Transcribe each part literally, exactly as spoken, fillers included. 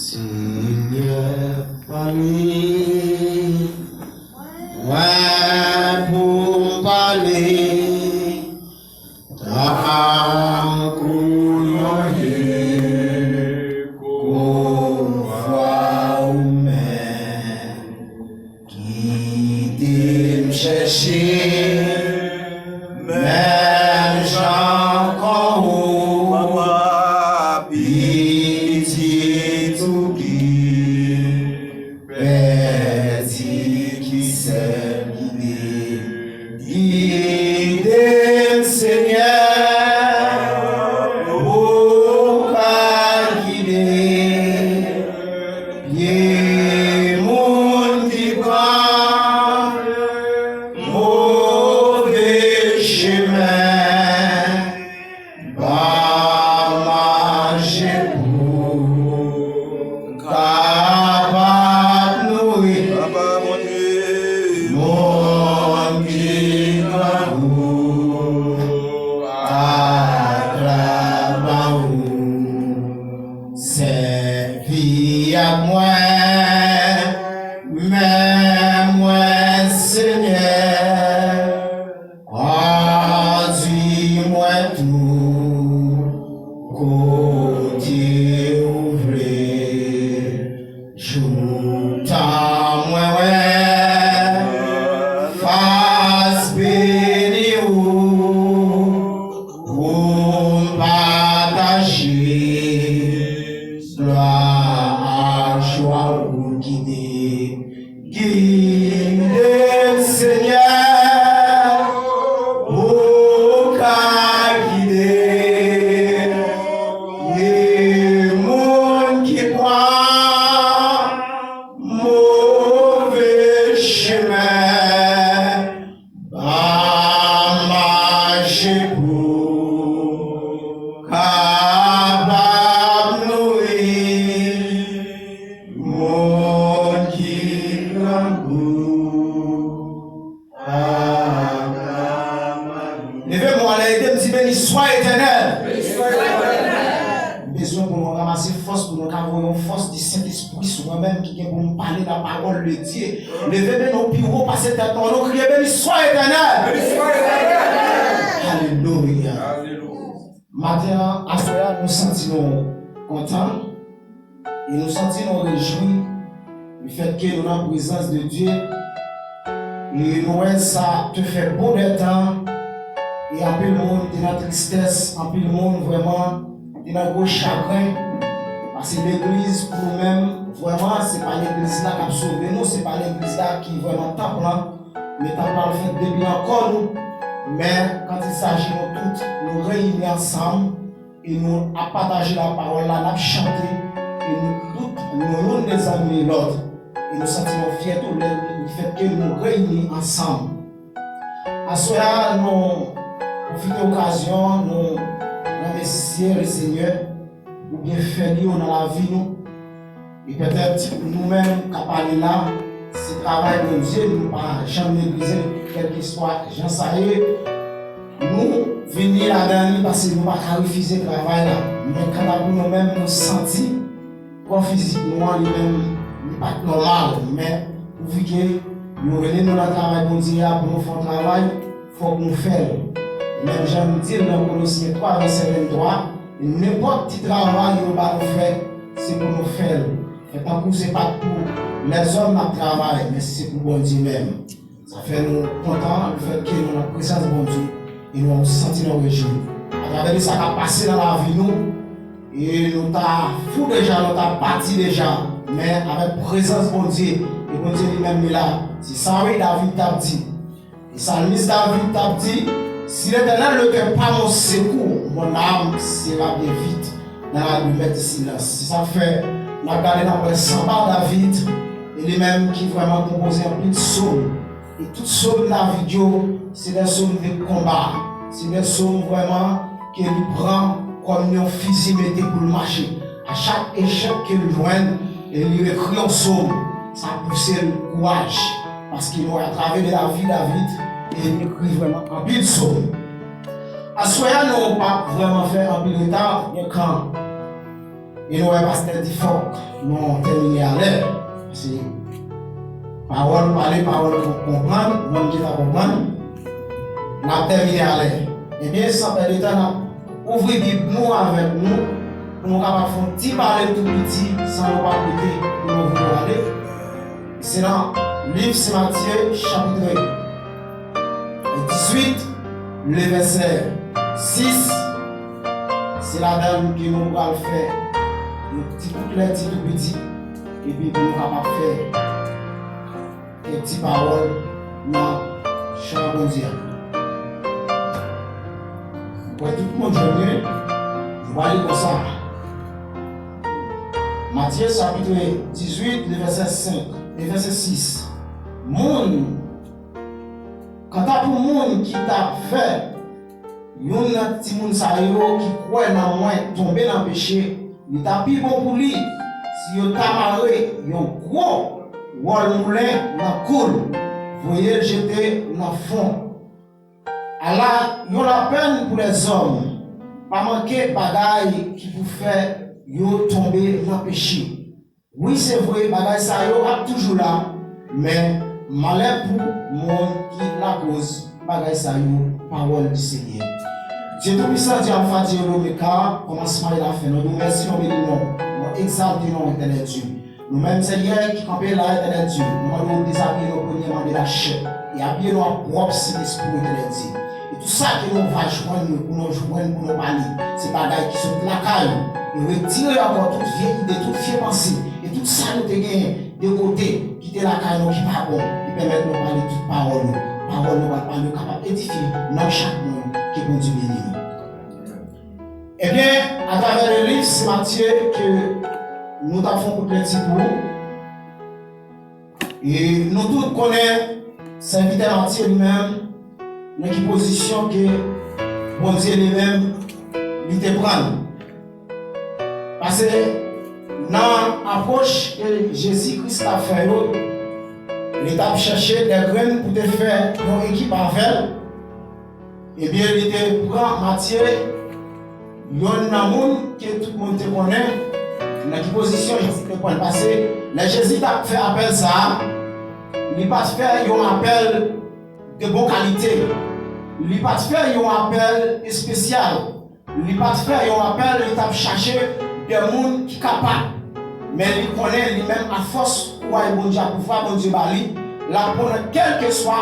Senyè, pale, mwen pou m pale, tankou yon hibou vwa ou menm. Kite m chèche, menm jan kò ou, pitit ou ki pèdi, ki sèl ide. Gide m, Senyè, ou ka gide. Pye moun ki pran move chemen, pa mache pou kapab nouri moun ki grangou ak laban ou. Sèvi ak mwen, men mwen, Senyè, kondui mwen tou kote ou vle. Joutan mwen wè fas beni ou, pou m pataje glwa ak jwa ou. Gide, gide m, Senyè, ou ka gide. Gide moun ki pran move chemen, pa mache pou kapab nouri moun ki grangou. Leve men w anlè, ede m di, beni swa Etènèl. M bezwen pou nou ranmase fòs, pou nou ka voye yon fòs di Sentespri sou mwen menm ki gen pou m pale la parole de Dieu. Leve men nou pi wo pase tèt nou, nou kriye, beni swa Etènèl. Alelouya. Maten an, aswè a, nou santi nou kontan e nou santi nou rejwi lefètke nou nan prezans de Dye. E nou wè sa te fè bon dè tan e anpil moun te nan tristès, anpil moun vrèman te nan gwo chagren. Pase legliz pou nou menm, vrèman, se pa legliz la k ap sove nou, se pa legliz la ki vrèman tanp lan. Men tanp la fèt depi nan kò nou. Men, quand il s'agit nou tout, nou reyini ansanm e nou ap pataje lapawòl la, n ap chante, e nou tout, nou youn dezanmi lòt. E nou santi nou fyè tou lè, lefètke nou reyini ansanm. Aswè a, nou pwofite okazyon, nou remèsye Lesenyè pou byenfè li yo nan lavi nou. E petèt nou menm k ap pale la, se travay Bondye, nou pa janm neglije, kèlkeswa jan sa ye. Nou vini ladan li paske nou pa ka refize travay la. Men kanta pou nou menm, nou santi kò fizik nou an, li menm, li pa t nòmal. Men pouvi ke yo rele nou nan travay Bondye a pou nou fè yon travay, fòk nou fè l. Menm jan nou di l nan Kolosyen twa, vèsè venntwa, nenpòt ti travay yo ba nou fè, se pou nou fè l. Fè tankou se pa t pou lèzòm n ap travay, men se pou Bondye menm. Sa fè nou kontan lefètke nou nan prezans Bondye e nou santi nou rejwi. Atravè de sa k ap pase nan lavi nou, e nou ta fou deja, nou ta pati deja, men avèk prezans Bondye, e Bondye li menm li la. Se sa wi David t ap di. E salmis David t ap di, si Letènèl ne t'est pas mon secours, mon âme sera bien vite dans la demeure du silence. Se sa k fè n ap gade n ap wè sanba David, e li menm ki vrèman konpoze anpil sòm. E tout sòm David yo, se de sòm de konba. Se de sòm vrèman ke li pran kòm yon fizi mete pou l mache. A chak echèk ke l jwenn, e li ekri yon sòm. Sa pouse l kouraj. Paske nou wè atravè de lavi David, e li ekri vrèman anpil sòm. Aswè a, nou p ap vrèman fè anpil reta, men kan E nou wè pastè di fòk nou tèmine alè. Paske pawòl pale, pawòl pou konprann, mwen m gentan konprann. N ap tèmine alè. Ebyen, san pèdi tan, n ap ouvri Bib nou avèk nou, pou nou kapab fè yon ti pale tou piti, san nou pa koute, pou nou voye ale. Se nan liv Sen Matye, chapit dizuit, le vèsè sis, se ladan l ke nou pral fè yon ti kout lèti tou piti, epi pou nou kapab fè kèk ti pawòl nan chan Bondye a. Mwen kwè tout moun jwenn li, nou va li konsa. Matye chapit dizuit, le vèsè senk, le vèsè sis. Moun, kanta pou moun ki ta fè youn nan timoun sa yo ki kwè nan mwen tonbe nan peche, li ta pi bon pou li si yo ta mare yon gwo wòl moulen nan kou l, voye l jete nan fon. Ala yon lapèn pou lèzòm! Pa manke bagay ki pou fè yo tonbe nan peche. Wi, se vre, bagay sa yo ap toujou la, men malè pou moun ki lakoz bagay sa yo, pawòl di Senyè. Dye Toupisan, Dye Alfa, Dye Omega, kòmansman e lafen, nou di w mèsi, nou beni non w, nou egzalte non w, Etènèl Dye. Nou menm, Senyè, ki kanpe la, Etènèl Dye, nou mande w dezabiye nou premyèman de lachè e abiye nou ak pwòp Sentespri w, Etènèl Dye. E tou sa ke nou va jwenn yo, pou nou jwenn, pou nou pale, se bagay ki sot lakay ou. E retire ankò tout vye ide, tout vye panse, e tout sa nou te genyen de kote, ki te lakay nou, ki pa bon, e pèmèt nou pale tout pawòl ou. Pawòl nou pral pale yo kapab edifye nanm chak moun. Ke Bondye beni nou. Ebyen, atravè le liv Sen Matye ke nou t ap fè yon kout lèti pou ou, e nou tout konnen sèvitè Matye li menm, nan ki pozisyon ke Bondye li menm li te pran l. Paske nan apwòch ke Jezi Kris t ap fè yo, li t ap chèche de grenn pou te fè yon ekip avè l. Ebyen, li te pran Matye, yonn nan moun ke tout moun te konnen, nan ki pozisyon Jezi te pran l. Paske lè Jezi t ap fè apèl sa a, li pa t fè yon apèl de bon kalite. Li pa t fè yon apèl espesyal. Li pa t fè yon apèl, li t ap chache de moun ki kapab. Men li konnen li menm, afòs kouray Bondye ak pouvwa Bondye ba li, l ap pran nan kèlkeswa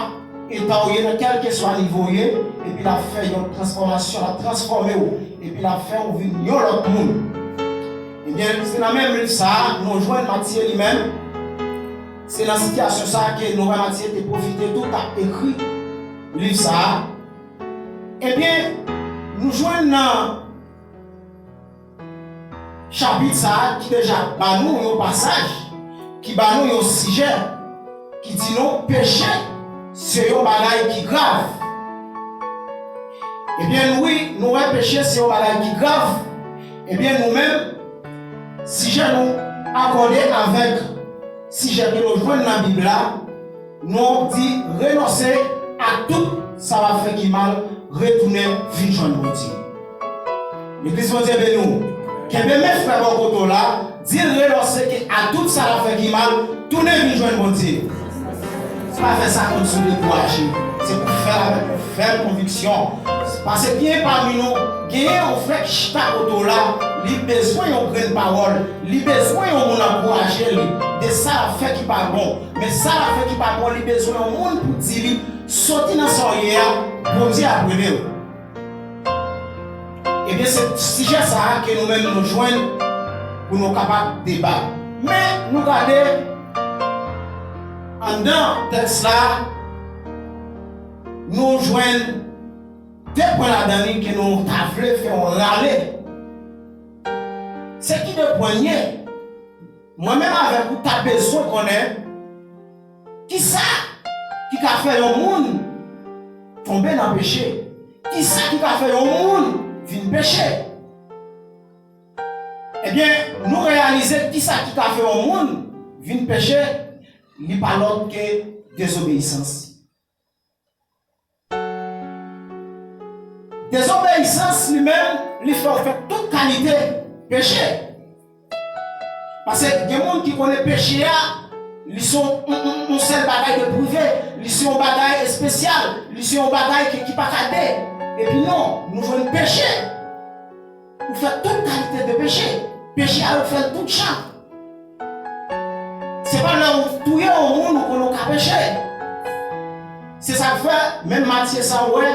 eta w ye, nan kèlkeswa nivo w ye, epi l ap fè yon transfòmasyon, l ap transfòme w, epi l ap fè w vin yon lòt moun. Ebyen, se nan menm liv sa a, nou jwenn Matye li menm. Se nan sitiyasyon sa a ke nou wè Matye te pwofite tou t ap ekri liv sa a. Ebyen, nou jwenn nan chapit sa a ki deja ba nou yon pasaj, ki ba nou yon sijè, ki di nou peche se yon bagay ki grav. Ebyen, wi, nou wè peche se yon bagay ki grav. Ebyen, nou menm, sijè nou akòde avèk sijè ke nou jwenn nan Bib la, nou di renonse a tout sa w ap fè ki mal, retounen vin jwenn Bondye. Legliz Bondye beni w. Kenbe men frè bò kote w la, di l renonse ke a tout sa l ap fè ki mal, tounen vin jwenn Bondye. Se pa fè sa kòmsi w dekouraje, se pou fè l avèk yon fèm konviksyon. Paske gen pami nou, genyen yon frè ki chita kote w la, li bezwen yon grenn pawòl, li bezwen yon moun ankouraje li de sa l ap fè ki pa bon. Men sa l ap fè ki pa bon, li bezwen yon moun pou di li, soti nan sa w ye a, Bondye ap rele w. Ebyen, se sijè sa a ke nou menm nou jwenn pou nou kapab deba. Men, nou gade anndan tèks la, nou jwenn de pwen ladan li ke nou ta vle fè yon rale. Se ki de pwen l ye? Mwen menm avèk ou ta bezwen konnen kisa ki ka fè yon moun tonbe nan peche. Kisa ki ka fè yon moun vin peche? Ebyen, nou reyalize kisa ki ka fè yon moun vin peche, li pa lòt ke dezobeyisans. Dezobeyisans li menm, li fè w fè tout kalite peche. Paske gen moun ki konnen peche a, li se yon, yon, yon, yon sèl bagay de prive, li se yon bagay espesyal, li se yon bagay ki, ki pa ka de. Epi non, nou jwenn peche. Ou fè tout kalite de peche. Peche a, yo fè l tout jan. Se pa lè ou touye yon moun ou konnen ou ka peche. Se sa k fè, menm Matye sa ou wè,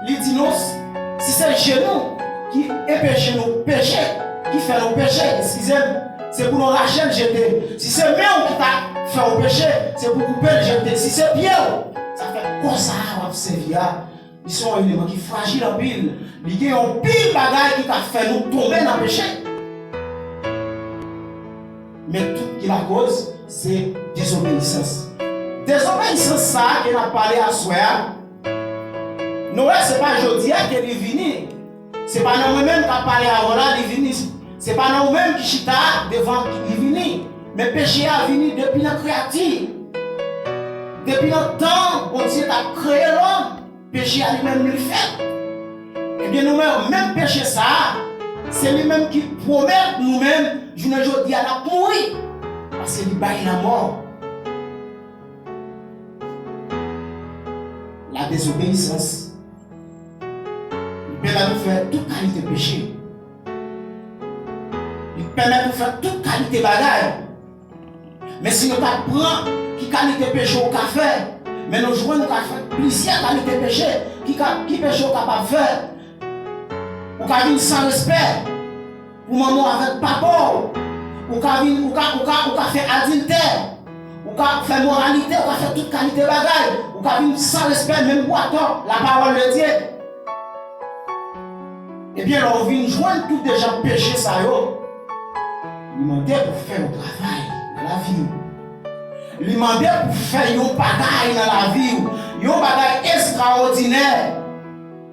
li di nou, si se je nou ki enpeche nou peche, ki fè nou peche, eskize m, se pou nou rache l jete. Si se men w ki ta fè w peche, se pou koupe l jete. Si se pye w, sa fè kò sa a w ap sèvi a, li se yon eleman ki frajil anpil. Li gen yon pil bagay ki ka fè nou tonbe nan peche. Men tout ki lakoz, se dezobeyisans. Dezobeyisans sa a ke n ap pale aswè a, nou wè se pa jodi a ke li vini. Se pa nan mwen menm k ap pale avè w la li vini. Se pa nan ou menm ki chita devan li vini. Men peche a vini depi nan kreyati. Depi nan tan Bondye t ap kreye lòm, peche a li menm li fèt. Ebyen nou menm, menm peche sa a, se li menm ki pwomèt nou menm, jounen jodi a n ap mouri. Paske li bay lanmò. La désobéissance. Li pèmèt ou fè tout kalite peche. Li pèmèt ou fè tout kalite bagay. Men si nou ta pran ki kalite peche ou ka fè, men nou jwenn ou ka fè plizyè kalite peche. Ki ka, ki peche ou kapab fè? Ou ka vin san respè pou manman w avèk papa w. Ou ka vin, ou ka, ou ka, ou ka fè adiltè. Ou ka fè moralite, ou ka fè tout kalite bagay. Ou ka vin san respè menm pou atò, la parole de Dieu. Ebyen, lè w vin jwenn tout de jan peche sa yo, li mande pou fè yon travay nan lavi w. Li mande pou fè yon bagay nan lavi w, yon bagay estrawòdinè.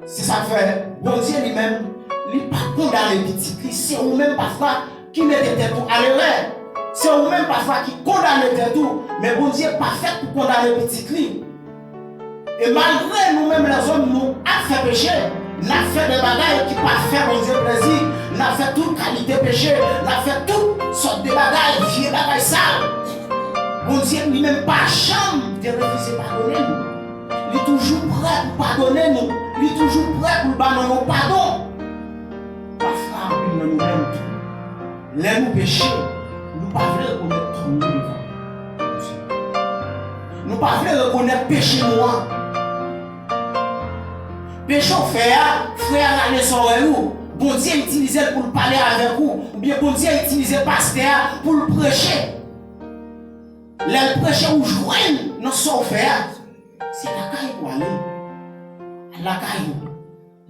Se sa k fè Bondye li menm, li pa kondane pitit li. Se ou menm pafwa ki mete tèt ou alerè. Se ou menm pafwa ki kondane tèt ou. Men Bondye pa fèt pou kondane pitit li. E malgre nou menm lèzòm nou ap fè peche, n ap fè de bagay ki pa fè Bondye plezi, n ap fè tout kalite peche, n ap fè tout sòt de bagay, vye bagay sal. Bondye li menm pa janm te refize padone nou. Li toujou prè pou padone nou. Li toujou prè pou l ba nou yon padon. Pafwa anpil nan nou menm tou, lè nou peche, nou pa vle rekonèt tò nou devan Bondye. Nou pa vle rekonèt peche nou an. Peche w fè a, frè a rale zòrèy ou. Bondye itilize l pou l pale avèk ou. Oubyen Bondye itilize pastè a pou l preche. Lè l preche, ou jwenn nan sa w fè a. Se lakay ou ale. Al lakay ou.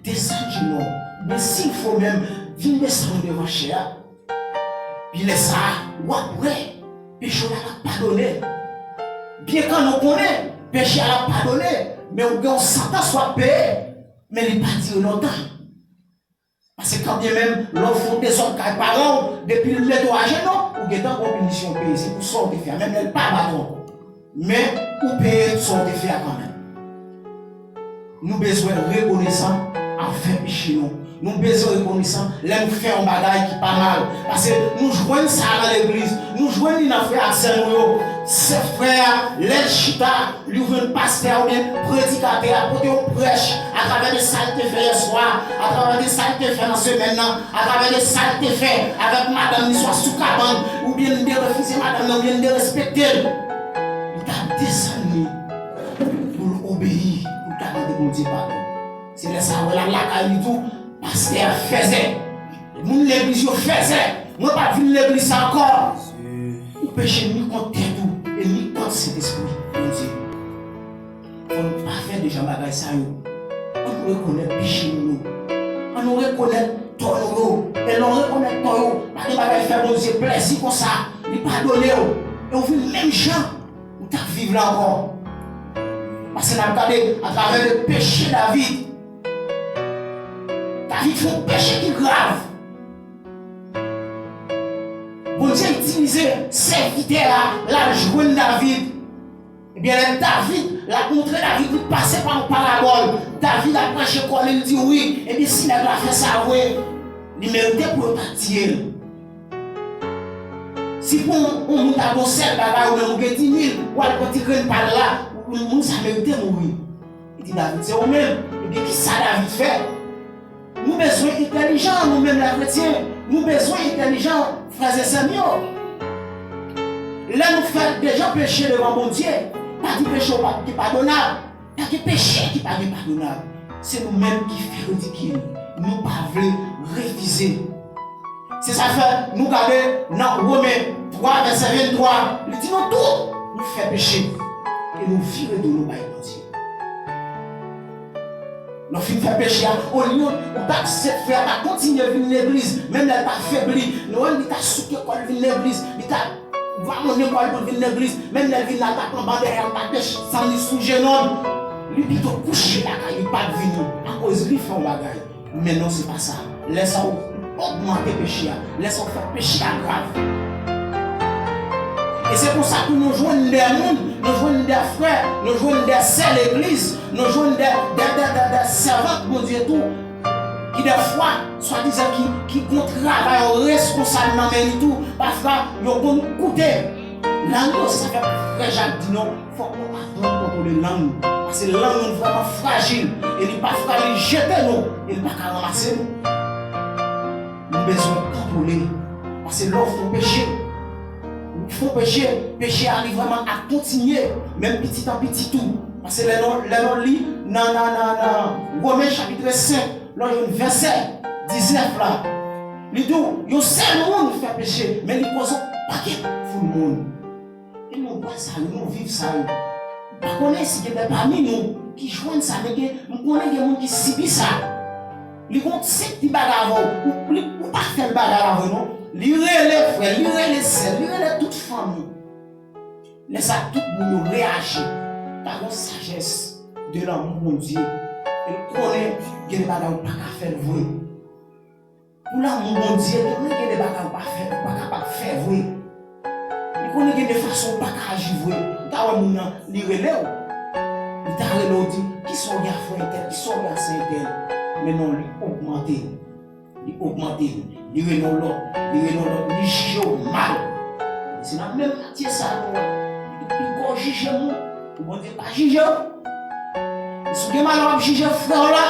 Desann jenou w. Men si l fo menm, vin desann devan chè a. Pi lè sa a, w ap wè, peche w la ap padone. Byenke nou konnen, peche a ap padone, men ou gen yon santans w ap peye, men li pa dire lontan. Paske kanbyen menm, lè w fè yon dezòd kay paran w, depi l mete w ajenou, ou gentan gen yon pinisyon w peye. Se pou sa w te fè a, menm lè l pa bat ou ankò. Men, ou peye sa w te fè a kanmenm. Nou bezwen rekonesan avèk peche nou. Nou bezwen rekonesan lè nou fè yon bagay ki pa mal. Paske nou jwenn sa a nan legliz. Nou jwenn li nan frè ak sè nou yo. Se frè a, lè l chita, li jwenn pastè a oubyen predikatè a pote yon prèch atravè de sa l te fè yèswa, atravè de sa l te fè nan semèn nan, atravè de sa l te fè avèk madanm li swa sou kabann, oubyen li derefize madanm nan, oubyen li derespekte l. Li t ap desann li pou l obeyi, pou l ta mande Bondye padon. Se lè sa a, w wè l al lakay li tou, pastè a fèzè. Moun legliz yo fèzè. Mwen p ap vin legliz sa ankò. Ou peche ni kont tèt ou e ni kont Sentespri Bondye. Fò nou pa fè de jan bagay sa yo. Ann rekonèt peche nou yo. Ann rekonèt tò nou yo. E lè w rekonèt tò yo, pa gen bagay fè Bondye plèzi konsa. Li padone w. E w vin menm jan ou t ap viv la ankò. Paske n ap gade atravè de peche David. David fè yon peche ki grav. Bondye itilize sèvitè a, l al jwenn David. Ebyen, lè David, l ap montre David, li pase pa yon parabòl. David ap preche kò li, li di, wi, ebyen, si nèg la fè sa vre, li merite pou yo ta tiye l. Si pou yon moun ta gen yon sèl bagay, ou menm ou gen dimil, ou al pran ti grenn pa l la, moun sa merite mouri. Li di David, se ou menm. Ebyen, ki sa David fè? Nou bezwen entèlijan, nou menm lè kretyen. Nou bezwen entèlijan, frè e sè m yo. Lè nou fè deja peche devan Bondye, pa di peche w pa ki padonab. Pa gen peche ki pa gen padonab. Se nou menm ki fè ridikil. Nou pa vle refize. Se sa fè nou gade nan Women twa vèsè venntwa, li di nou tout, nou fè peche e nou vire do nou bay Bondye. Lè w fin fè peche a, olye ou ta aksepte frè a ta kontinye vin legliz, menm lè l ta febli, nou wè li ta souke kò l vin legliz, li ta vwamonnen kò l pou l vin legliz, menm lè l vin la, l ta pran ban dèyè, l ta desann li sou jenou l. Li pito kouche lakay li, pa t vini, akoz li fè yon bagay. Men non, se pa sa. Lè sa w ogmante peche a, lè sa w fè peche a grav. E se konsa tou nou jwenn de moun, nou jwenn de frè, nou jwenn de sè legliz, nou jwenn de, de, de, de, de sèvant Bondye tou, ki dèfwa, swadizan ki, ki gon travay, yon reskonsab nan men li tou, pafwa, yo konn koute lang yo, se sa fè frè Jak di nou, fòk nou aprann kontwole lang nou. Paske lang nou vrèman frajil. E li pa frajil, li jete nou. E li pa ka ranmase nou. Nou bezwen kontwole. Paske lè w fè yon peche, ou fè yon peche, peche a li vrèman ap kontinye. Menm pitit an pitit ou. Paske lè nou, lè nou li nan, nan, nan, nan Women chapit senk, lè w jwenn vèsè diznèf la, li di w, yon sèl moun fè peche, men li koz yon pakèt foul moun. E nou wè sa yo, nou viv sa yo. M pa konnen si gen de pami nou ki jwenn sa, men gen, m konnen gen moun ki sibi sa. Li gon sèk ti bagay avè w, ou, li, ou pa fè l bagay la vre non. Li rele frè, li rele sè, li rele tout fanmi. Lè sa tout moun yo reyaji. Pa gon sajès de lanmou Bondye. E l konnen gen de bagay ou pa ka fè l vre. Pou lanmou Bondye, li konnen gen de bagay ou pa fè, ou pa kapab fè vre. Li konnen gen de fason ou pa ka aji vre. Ou ta wè moun nan, li rele w. Li ta rele w di, kisa w gen a frè entèl, kisa w gen a sè entèl. Men non, li ogmante. Li ogmante. Li rele w lòt. Li rele w lòt. Li jije w mal. Se nan menm matye sa nou wè. Li di, piga w jije moun. Pou Bondye pa jije w. Si w gen malè w ap jije frè w la,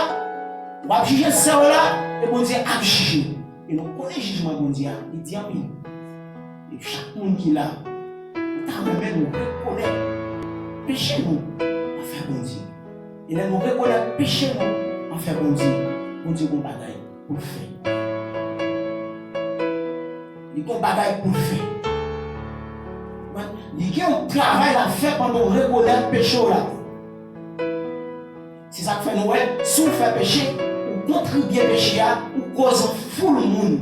w ap jije sè w la, e Bondye ap jije. E nou konnen jijman Bondye a, li di anpil. E chak moun ki la, nou ta renmen nou rekonèt peche nou anvè Bondye. E lè nou rekonèt peche nou anvè Bondye, Bondye gon bagay pou l fè. Li gon bagay pou l fè. Li gen yon travay l ap fè pandan w rekonèt peche w la. Se sa k fè nou wè, si w fè peche, ou kontribye peche a, ou koz yon foul moun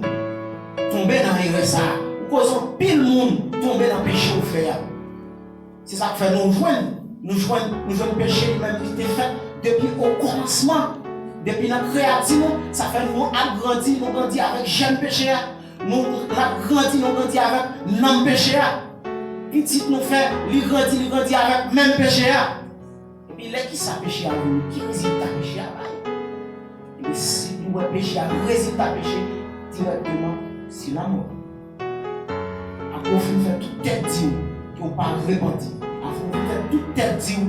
tonbe nan erè sa a, ou koz yon pil moun tonbe nan peche ou fè a. Se sa k fè nou jwenn, nou jwenn, nou jwenn peche li menm li te fèt depi okòmansman, depi nan kreyati nou, sa fè nou ap grandi, nou grandi avèk jèm peche a, nou, n ap grandi, nou grandi avèk nanm peche a. Pitit nou fè, li grandi, li grandi avèk menm peche a. Epi lè kisa peche a vini? Ki rezilta peche a bay? Epi si nou wè peche a, rezilta peche dirèkteman, se lanmò. Apre w fin fè tout tèt di w ke w pa repanti, apre w fin fè tout tèt di w,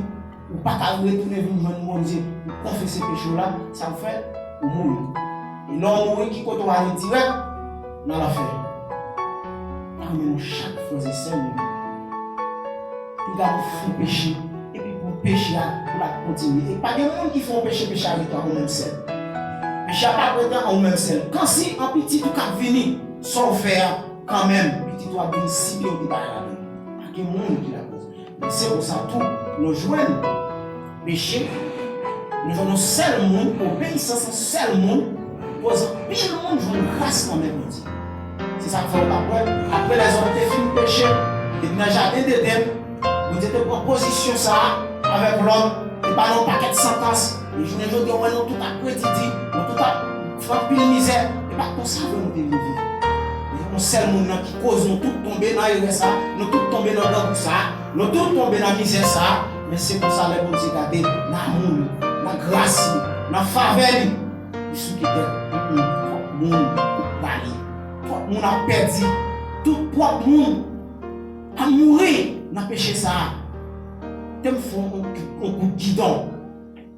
ou pa ka retounen vin jwenn Bondye pou konfese peche w la, sa w fè, ou mouri. E lè w mouri, ki kote w ale dirèk? Nan lanfè. Pa renmen nou chak frè e sè m yo. Piga nou fè yon peche, epi pou peche a, pou l ap kontinye. E pa gen moun ki fè yon peche, peche a rete an ou menm sèl. Peche a pa rete an ou menm sèl. Kansi an pitit ou k ap vini, sa w fè a, kanmenm, pitit ou ap vin sibi yon ti bagay ladan l. Pa gen moun ki lakoz. Men se konsa tou, nou jwenn peche, nou jwenn yon sèl moun, obeyisans yon sèl moun, koz anpil moun jwenn gras nan men Bondye. Se sa k fè w t ap wè, apre lèzòm te fin peche, depi nan jaden Edenn, Bondye te pran pozisyon sa a avèk lòm, li ba nou yon pakèt santans, e jounen jodi a, w wè nou tout ap redi di, nou tout ap fè anpil mizè, e pa konsa vre nou te vin viv. Men yon sèl moun nan ki koz nou tout tonbe nan erè sa a, nou tout tonbe nan grangou sa a, nou tout tonbe nan mizè sa a, men se konsa lè Bondye gade nan amou li, nan gras li, nan favè li, li souke tèt, mm, mm, twòp moun ba li, twòp moun ap pèdi, tout twòp moun mouri nan peche sa a. Te m fè yon, yon kout gidon.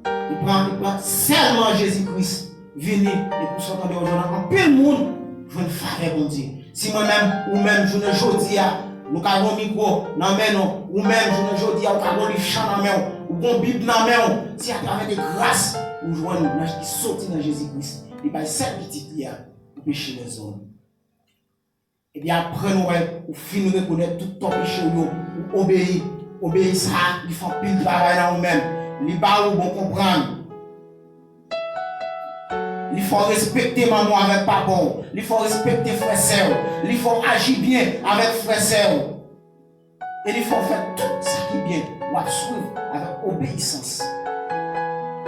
Li pran, li pran sèlman Jezi Kris vini, epi sa w tande yo jwenn anpil moun jwenn favè Bondye. Si mwen menm, ou menm, jounen jodi a, nou ka gen yon mikwo nan men nou, ou menm, jounen jodi a, ou ka gen yon liv chan nan men w, ou gen yon Bib nan men w, se atravè de gras ou jwenn nan ki soti nan Jezi Kris. Li bay sèl pitit li a pou peche lèzòm. Ebyen, apre nou wè, ou fin rekonèt tout tò peche w yo, ou obeyi. Obeyi sa a, li fè anpil travay nan ou menm. Li ba ou bon konprann. Li fè w respekte manman w avèk papa w. Li fè w respekte frè sè w. Li fè w aji byen avèk frè sè w. E li fè w fè tout sa ki byen. W ap swiv avèk obeyisans.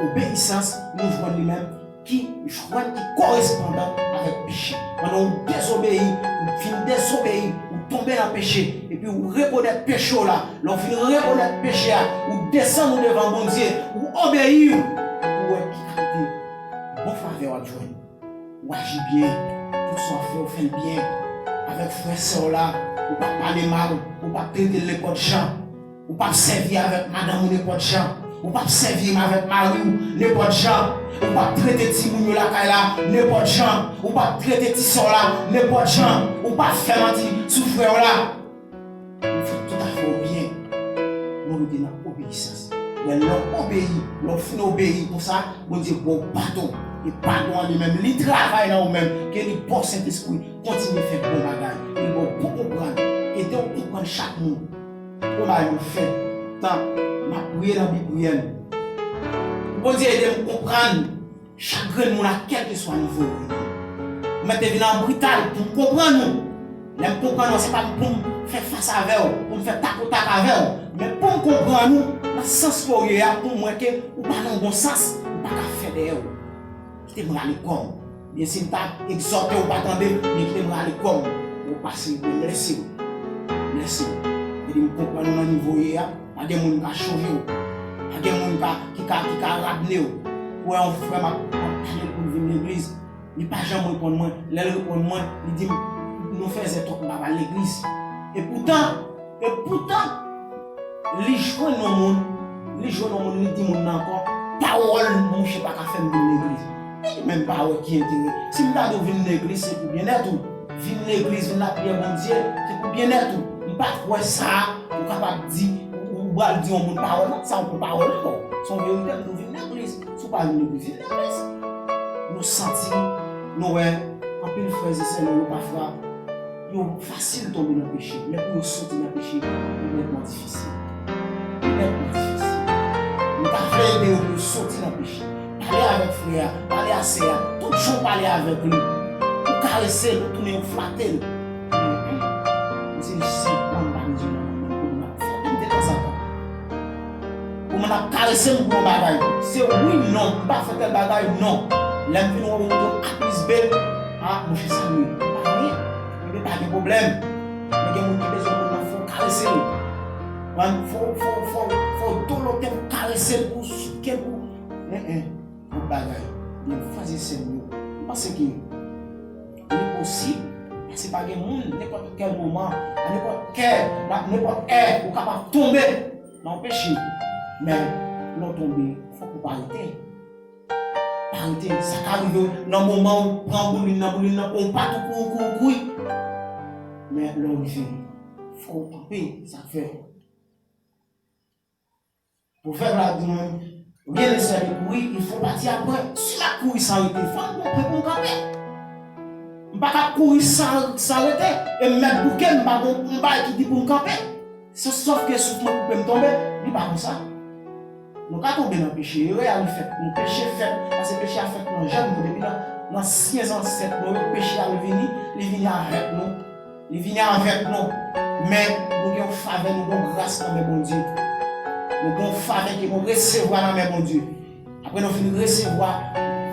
Obeyisans, nou jwenn li menm ki jwenn ki korespondan avèk peche. Pandan w dezobeyi, ou fin dezobeyi, ou tonbe nan peche, epi ou rekonèt peche w la. Lè w fin rekonèt peche a, ou desann ou devan Bondye, ou obeyi, ou wè ki kalite bon favè w ap jwenn. Ou aji byen, tout sa w ap fè, ou fè l byen. Avèk frè sè w la, ou p ap pale mal, ou p ap trete l nenpòt jan. Ou p ap sèvi avèk madanm ou nenpòt jan. Ou p ap sèvi avèk mari w nenpòt jan. Ou p ap trete timoun yo lakay la nenpòt jan. Ou p ap trete ti sè w la nenpòt jan. Ou p ap fè manti sou frè w la. Ou fè tout afè w byen. Nou rete nan obeyisans. Men lè w obeyi, lè w fin obeyi konsa, Bondye ba w padon. E padon an li menm, li travay nan ou menm. Ke li ba w Sentespri, kontinye fè bon bagay. Li ba w bon konprann. Ede w konprann chak mo. Bon bagay m ap fè. Tan, m ap priye nan Bib, priye m. Pou Bondye ede m konprann chak grenn moun ak kèlkeswa nivo yo ye. Ou mèt te vin an brital pou m konprann ou. Lè m konprann ou, se pa pou m fè fas avè w, pou m fè takotak avè w. Men pou m konprann ou, nan sans ke w ye a, pou m wè ke ou pa nan bon sans, m pa ka fè dèyè w. Kite m rale kò m. Byen, si m ta egzòte w pa tande, men kite m rale kò m. Ou pase, men blese m. Blese m. Epi m konprann ou nan nivo w ye a. Pa gen moun ka chanje w. Pa gen moun ka, ki ka, ki ka radne w. Ou wè yon frè m ap, ap pale pou l vin legliz. Li pa janm reponn mwen. Lè l reponn mwen, li di m, nou fèzè twòp m pa pral legliz. E poutan, e poutan, li jwenn yon moun, li jwenn yon moun, li di moun nan ankò, pawòl mouche pa ka fè m vin legliz. Li di, men m pa wè ki enterè. Si m ta di w vin legliz, se pou byennèt ou. Vin legliz, vin lapriyè Bondye, se pou byennèt ou. M pa t wè sa, ou kapab di, ou, ou pral di yon moun pawòl, non, sa yon pawòl ankò. Se yon verite, m di w vin legliz. Si w pa vin legliz, vin legliz. Nou santi, nou wè, anpil frè e sè nou yo pafwa, yo fasil tonbe nan peche, men pou yo soti nan peche, li nètman difisil. Li nètman difisil. Nou ta vle ede yo pou yo soti nan peche. Pale avèk frè a, pale a sè a, tout jan w pale avèk li, ou karese l, ou tounen ou flate l. Mwen se senpman m pa bezwen nan mwen pou m ap fè. M te konsa tou. Pou moun ap karese m pou yon bagay. Se wi, non. M pa fè tèl bagay, non. Lè m vin wè w, w ap plis bèl. A, monchè, sa m ye. M pa anyen. Ebyen, pa gen pwoblèm. Men gen moun ki bezwen moun nan fò w karese l. Fò, fò, fò, fò, fò w dolote pou w karese l, pou w souke l, pou, en, en, lòt bagay. Men frè e sè m yo, m panse ke li posib, paske pa gen moun, nenpòt kèl moman, a nenpòt kè, nan nenpòt è, ou kapab tonbe nan yon peche. Men, lè w tonbe, fòk ou pa rete. Pa rete, sa ka rive w nan moman ou pran boulin nan, boulin nan pran w patou kouri, kouri, kouri. Men, lè w rive, fò w kanpe, sa k fè. Pwovèb la di nou, rien ne sert de courir, il faut partir après. Si m ap kouri san rete, fò m gon pwen pou m kanpe. M pa ka kouri san, san rete, e m mèt bouke, m pa gon, m pa ki di pou m kanpe. Se sòf ke souf mwen koupe m tonbe, li pa konsa. Nou ka tonbe nan peche, erè a li fèt, nou peche fèt, paske peche a fèt nan jèn nou, depi nan, nan ansyen zansèt nou yo, peche a li vini, li vini avèk nou. Li vini avèk nou. Men, nou gen yon favè, nou gen yon gras nan men Bondye. Nou gen yon favè ke nou resevwa nan men Bondye. Apre nou fin resevwa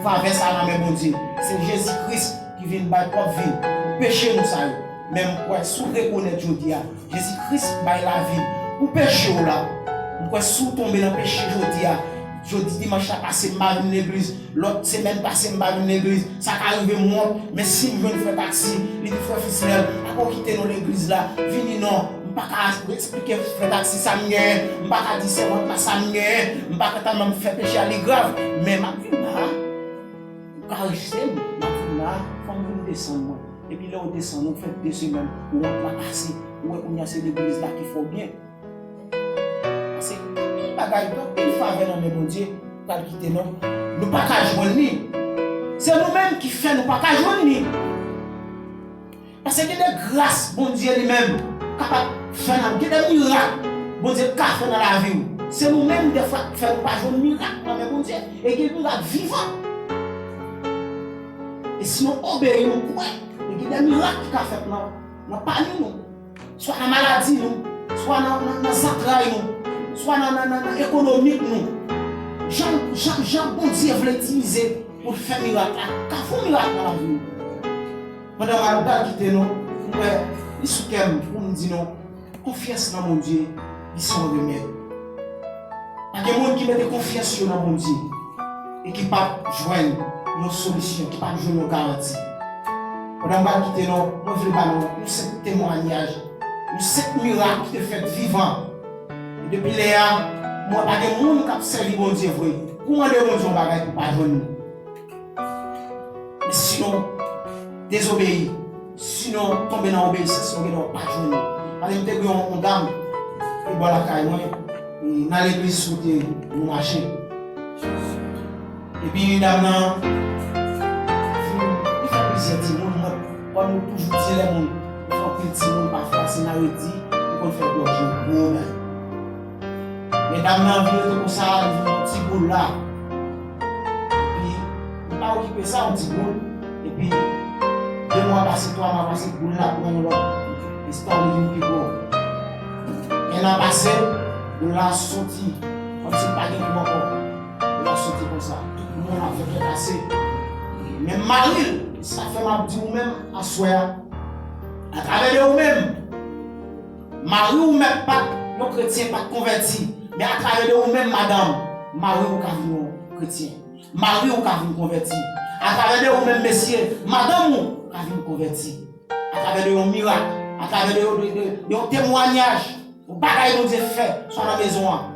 favè sa nan men Bondye, se Jezi Kris ki vin bay pwòp vi pou peche nou sa yo. Men m kwè si w rekonèt jodi a, Jezi Kris bay lavi pou peche w la. M kwè si w tonbe nan peche jodi a, jodi dimanch la pase m pa vin legliz, lòt semèn pase m pa vin legliz, sa ka rive m wont, men si m jwenn frè Taksi, li di, frè Fisnèl, pa ko kite non legliz la, vini non, M pa ka eksplike frè taksi sa m genyen, m pa ka di sèvant la sa m genyen, m pa ka tèlman m fè peche a li grav, men m ap vin la a. Ou karese m, m ap vin la a, fò m vin desann mwen. Epi lè w desann, ou fè de semèn, ou wont la pase, ou wè kounye a se legliz la ki fè w byen. Paske anpil bagay, anpil favè nan men Bondye pral kite nou. Nou pa ka jwenn li. Se nou menm ki fè nou pa ka jwenn li. Paske gen de gras Bondye li menm kapab fè nan, gen de mirak Bondye ka fè nan lavi w. Se nou menm defwa k fè nou pa jwenn mirak nan men Bondye. E gen mirak vivan. E si nou obeyi, nou kwè, e gen de mirak ki ka fèt nan, nan pami nou. Swa nan maladi nou, swa nan, nan, nan zantray nou, swa nan, nan, nan, nan ekonomik nou. Jan, jan, jan Bondye vle itilize pou l fè mirak la, ka fè yon mirak nan lavi nou. Pandan m al pral kite nou, m wè li sou kè m pou m di nou, konfyans nan Bondye, li se yon remèd. Pa gen moun ki mete konfyans yo nan Bondye e ki p ap jwenn yon solisyon, ki p ap jwenn yon garanti. Pandan m pral kite nou, mwen vle ba nou yon senp temwayaj, yon senp mirak ki te fèt vivan. E depi lè a, m wè pa gen moun k ap sèvi Bondye vre. Pou mande Bondye yon bagay pou pa jwenn li. Men si nou dezobeyi, si nou tonbe nan obeyisans, nou gentan pa jwenn li. Pale m te gen yon, yon dam ki bò lakay mwen, e nan legliz kote nou mache. Epi dam nan, li fè plizyè timoun, mwen, kòm nou toujou di lè moun, li fè anpil timoun, pafwa se nan redi, li konn fè gòj yo gwo, men. Men dam nan vin rete konsa, li vin yon ti boul la. Epi, li pa okipe sa, yon ti boul. Epi, de mwa pase, twa mwa pase, boul la pran yon lòt estò, li vin pi gwo. En an pase, boul la soti, kòmsi pa gen kou ankò. Boul la soti konsa. Tout moun ap fè kè kase. Menm mari l, sa fè m ap di ou menm, aswè a, atravè de ou menm, mari w mèt pa t yon kretyen, pa t konvèti, men atravè de ou menm, madanm, mari w ka vin yon kretyen. Mari w ka vin konvèti. Atravè de ou menm, mesye, madanm ou ka vin konvèti. Atravè de yon mirak, atravè de, de, de, de yon temwayaj, yon bagay Bondye fè, swa nan mezon an,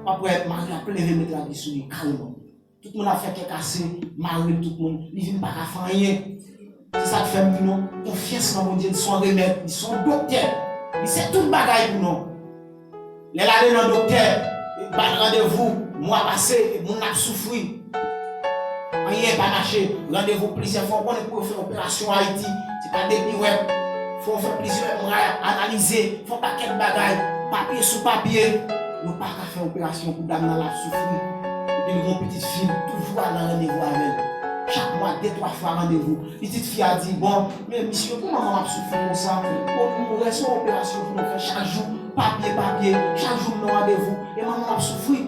w ap wè mari ap leve met lavi sou li kareman. Tout moun ap fè kè kase, mari l, tout moun, li vin pa ka fè anyen. Se sa k fè m di nou, konfyans nan Bondye, li se yon remèd, li se yon doktè, li se tout bagay pou nou. Lè l ale nan doktè, yo ba l randevou, mwa pase, moun nan ap soufri. Anyen pa mache, randevou plizyè fwa, ou konnen pou yo fè operasyon Ayiti, se pa depi wè, fò w fè plizyè mwa, analize, fè yon pakèt bagay, papye sou papye, yo pa ka fè operasyon pou dam nan l ap soufri. Epi li gen yon pitit fi l, toujou al nan randevou avè l. Chak mwa, de, twa fwa randevou. Pitit fi a di, bon, men misye, pou manman m ap soufri konsa? Bon, nou rès yon operasyon pou nou fè chak jou, papye, papye, chak jou m nan randevou, e manman m ap soufri.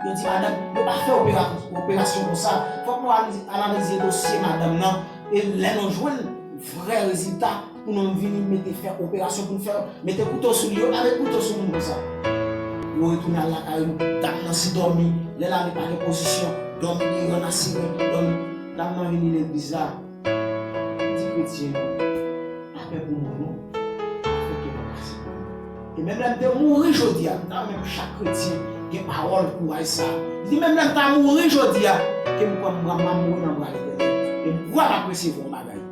Yo di, madanm, yo pa fè opera-, operasyon konsa. Fòk nou analize, analize dosye madanm nan, e lè nou jwenn vrè rezilta, pou nou vini mete fè operasyon, pou nou fè, mete kouto sou li, yo pa met kouto sou moun konsa. Yo retounen al lakay yo, dam nan se dòmi, lè l ale pa gen pozisyon, dòmi deyò nan siren, dòmi. Dam nan vini legliz la, li di kretyen yo, pa pè pou mò non, pa fè kè nou kase pou mò. E menm lè m te mouri jodi a, m ta renmen pou chak kretyen gen pawòl kouraj sa a. Li di, menm lè m ta mouri jodi a, ke m pran bra m, m ap mouri nan bra Letènèl. E m kwè m ap resevwa yon bagay.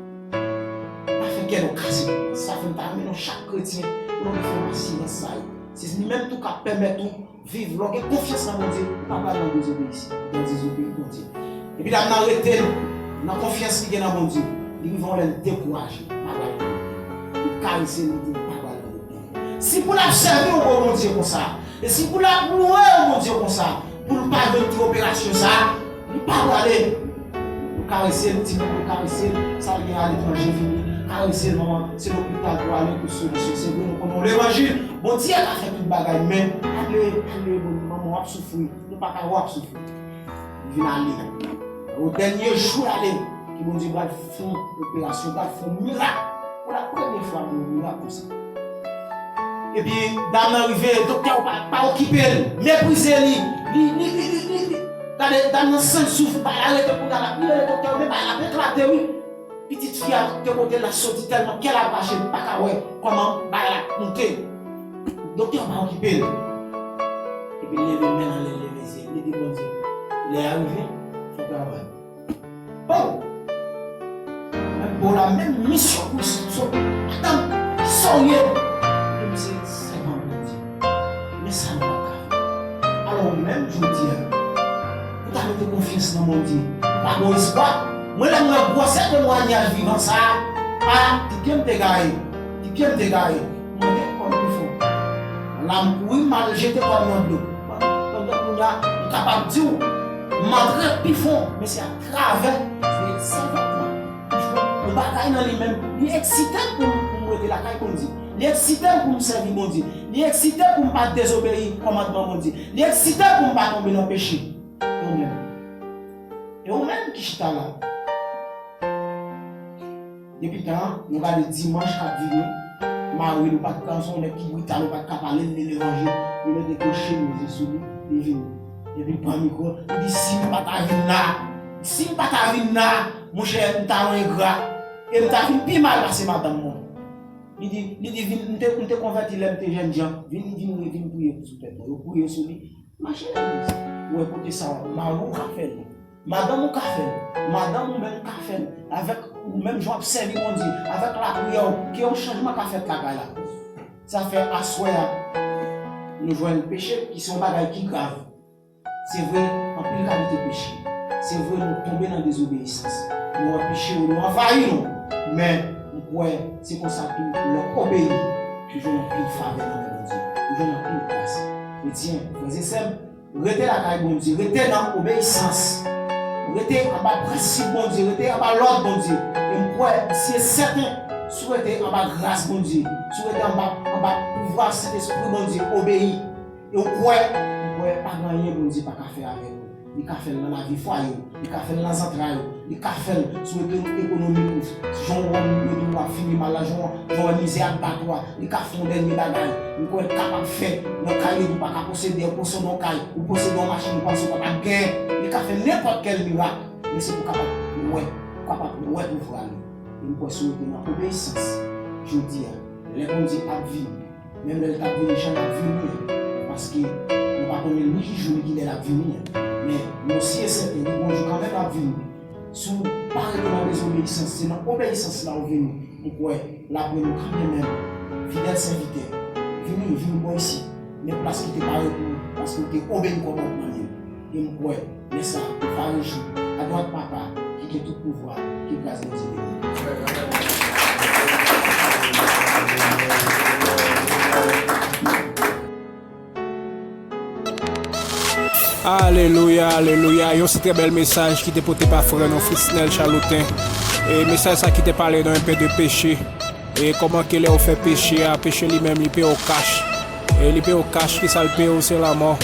Pa fè kè nou kase. Sa fè m ta renmen nou chak kretyen pou nou refè asirans sa yo. Se li menm tou k ap pèmèt ou viv. Lè w gen konfyans nan Bondye, ou pa pral nan dezobeyis, nan dezobeyi Bondye. Epi dam nan rete nan konfyans li gen nan Bondye. Li rive yon lè l dekouraje, pa pral nan doktè. Li karese l, li di, m pa pral nan doktè. Si pou l ap sèvi yon gwo Bondye konsa, e si pou l ap louwe yon Bondye konsa, pou l pa jwenn ti operasyon sa a, li pa prale. Nou karese l, timoun nou karese l, sa l gen aletranje vini, karese l, manman, se lopital pou ale pou solisyon. Se vre, nou konnen levanjil, Bondye ka fè tout bagay, men ale, ale, manman w ap soufri, nou pa ka wè w ap soufri. Li vin ale. O dènye jou l ale, ke Bondye pral fè yon operasyon, pral fè yon mirak. Pou la premye fwa, m wè yon mirak konsa. Epi, dam nan rive, doktè yo pa, pa okipe l, meprize li. Li, li, li, li, li, li. Gade, dam nan san souf, bagay la rete kounye a, l ap rele doktè yo, men bagay la ap eklate, wi. Pitit fi a, de kote l la soti, tèlman kè l ap rache, li pa ka wè kòman bagay la ap moute. Doktè an pa okipe l. Epi l leve men l anlè, l leve zye l, li di Bondye, lè a rive, fè travay. Bon! Mwen ba w la menm misyon pou w sot atann sa w ye. Li di m se sèvant Bondye. Men sa nou p ap ka fè. Alò, menm jodi a, ou ta mete konfyans nan Bondye, ou pa gon espwa. Mwen, lè m wè gwosè temwayaj vivan sa a, a, ti pye m te gaye, ti pye m te gaye. M mande kò m pi fon. La m kouri, m al jete kò m nan dlo. Pandan kounye a, m kapab di w, m antre pi fon, men se atravè sèvant lan. Yon bagay nan li menm, li eksite m pou m, pou m rete lakay Bondye. Li eksite m pou m sèvi Bondye. Li eksite m pou m pa dezobeyi kòmandman Bondye. Li eksite m pou m pa tonbe nan peche. E ou menm? E ou menm ki chita la? Depi tan an, nou gade dimanch k ap vini, mari nou pa t ka, se yon nèg ki brital, ou pa t ka pale l de levanjil, li mete gwo chemiz li sou li, li vini. Epi l pran mikwo, li di, si m pa ta vin la, si m pa ta vin la, monchè, m ta yon engra, e m ta vin pi mal pase madanm mwen. Li di, li di, vin, m te, m te konvèti lè m te jènjan, vin, vin, vin priye sou tèt mwen. Yo priye sou li, mache legliz. Ou wè kote sa, mari w ka fè l. Madanm ou ka fè l. Madanm ou menm ka fè l. Avèk ou menm jan w ap sèvi Bondye, avèk lapriyè w, ke yon chanjman ka fèt lakay la. Sa fè aswè a, nou jwenn peche ki se yon bagay ki grav. Se vre, anpil kalite peche. Se vre, nou tonbe nan dezobeyisans. Nou wè peche yo, yo anvayi nou. Men, m kwè, se konsa tou, lè w obeyi, ou jwenn anpil favè nan men Bondye. Ou jwenn anpil gras. Kretyen, frè e sè m, rete lakay Bondye, rete nan obeyisans. Rete anba prensip Bondye, rete anba lòd Bondye. E m kwè, si e sèten, si w rete anba gras Bondye, si w rete anba, anba pouvwa Sentespri Bondye, obeyi. E w kwè, m kwè, pa gen anyen Bondye pa ka fè avèk ou. Li ka fè l nan lavi fwaye w, li ka fè l nan zantray ou, li ka fè l sou ekonomi ou, jan w wè moun yo di w ap fini mal la, jan w, jan w wè mizè ap bat ou a, li ka fè yon dènye bagay. M kwè l kapab fè nan kay yo di w pa ka posede, ou posede yon kay, ou posede yon machin, ou panse w kapab genyen. Li ka fè nenpòt kèl mirak, men se pou w kapab wè, ou kapab wè pouvwa li. E m kwè si w rete nan obeyisans, jodi a, lè Bondye ap vini, menm lè l t ap vini, jan l ap vini an, paske nou pa konnen ni ki jou ni ki lè l ap vini an. Men, yon si e sèten, li gon jou kanmenm l ap vini. Si w pa rete nan dezobeyisans, se nan obeyisans la w vini, m kwè l ap rele w kanmenm. Fidèl sèvitè, vini, vini bò isit. Men plas ki te pare pou ou, paske w te obeyi kòmandman li yo. E m kwè, lè sa a, ou va rejwi, adwat Papa, ki gen tout pouvwa, ke gras Bondye beni. Alelouya, alelouya. Yon si trè bèl mesaj ki te pote pa frè nou, Fritznel Chaloten. E mesaj sa ki te pale nou enpe de peche. E kòman ke lè ou fè peche a, peche li menm, li peye w kach. E li peye w kach, kisa l peye w, se lanmò.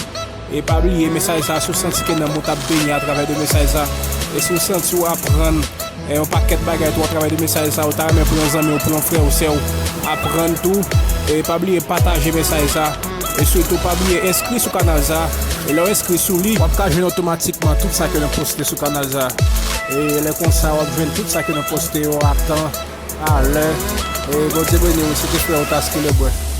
E pa bliye, mesaj sa, si w santi ke nanm ou t ap beni atravè de mesaj sa, e si w santi w aprann, e yon pakèt bagay tou atravè de mesaj sa, ou ta renmen pou yon zanmi w, pou yon frè ou, sè ou, aprann tou, e pa bliye pataje mesaj sa, e sitou pa bliye enskri sou kanal sa, e lè w enskri sou li, w ap ka jwenn otomatikman tout sa ke nou poste sou kanal sa. E lè konsa, w ap jwenn tout sa ke nou poste yo a tan, alè. E Bondye beni w, se te frè ou Taski Lebrun.